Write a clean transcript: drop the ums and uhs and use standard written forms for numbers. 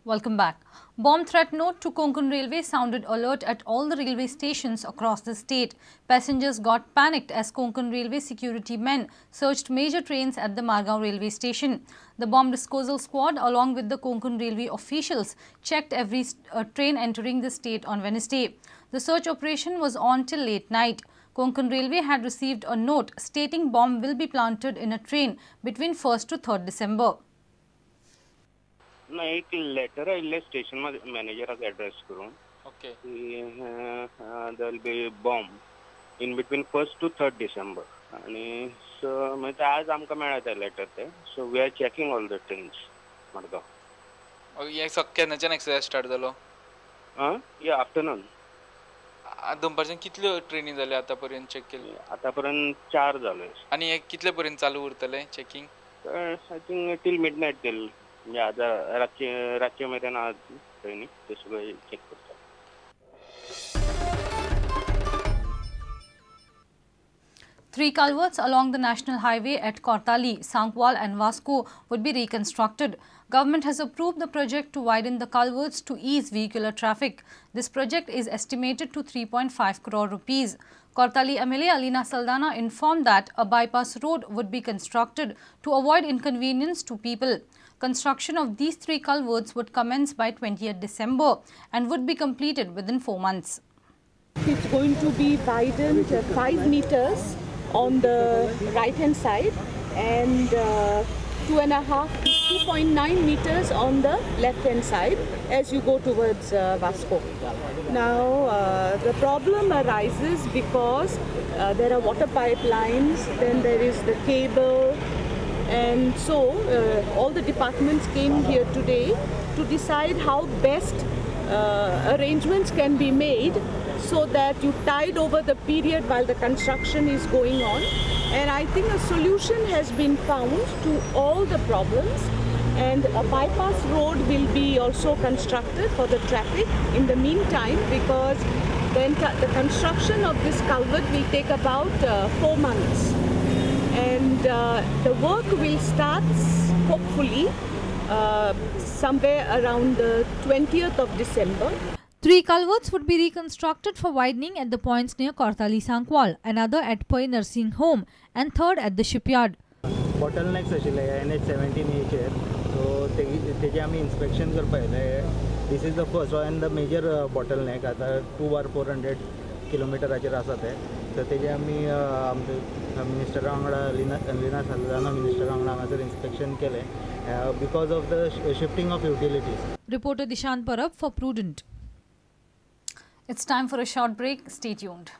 Welcome back. Bomb threat note to Konkan Railway sounded alert at all the railway stations across the state. Passengers got panicked as Konkan Railway security men searched major trains at the Margao railway station. The bomb disposal squad along with the Konkan Railway officials checked every train entering the state on Wednesday. The search operation was on till late night. Konkan Railway had received a note stating bomb will be planted in a train between 1st to 3rd December. ना एक letter आयिल्लें station मॅनेजराक address करून okay there will be bomb in between 1st to 3rd December आनी so मागीर ते आज आमकां मेळ्ळा ते लेटर ते so we are checking all the trains Madgaon. हें केन्नाच्यान एक्सरसायज स्टार्ट जालो? या आफ्टरनून. दनपारच्यान कितल्यो ट्रेनी जाल्यो आतां पर्यंत चॅक केल्यो? आतां पर्यंत 4 जाल्यो. आनी हें कितले पर्यंत चालू उरतलें checking? I think till midnight till म्हणजे आतां रातचे मेरेन आज ट्रेनी ते सगळे चॅक करतात. Three culverts along the national highway at Cortalim, Sancoale and Vasco would be reconstructed. Government has approved the project to widen the culverts to ease vehicular traffic. This project is estimated to 3.5 crore rupees. Cortalim MLA Alina Saldana informed that a bypass road would be constructed to avoid inconvenience to people. Construction of these three culverts would commence by 20th December and would be completed within 4 months. It's going to be widened 5 meters on the right hand side and 2.9 meters on the left hand side as you go towards Vasco. Now the problem arises because there are water pipelines, then there is the cable, and so all the departments came here today to decide how best arrangements can be made so that you tide over the period while the construction is going on. And I think a solution has been found to all the problems, and a bypass road will be also constructed for the traffic in the meantime, because then the construction of this culvert will take about 4 months. And the work will start hopefully somewhere around the 20th of December. Three culverts would be reconstructed for widening at the points near Cortalim Sancoale, another at Pai Nursing Home and third at the shipyard. Bottlenecks आशिल्ले NH17A चेर, so तेजे आमी inspection करपा येयले. This is the first and the major bottleneck. आतां 2/400 किलोमिटराचेर आसा ते. सो तेजे आमी आमचे मिनिस्टरा वांगडा लिना साल्दाना मिनिस्टरा वांगडा हांगासर इन्स्पेक्शन केलें because of the shifting of utilities. Reporter Dishant Parab for Prudent. It's time for a short break. Stay tuned.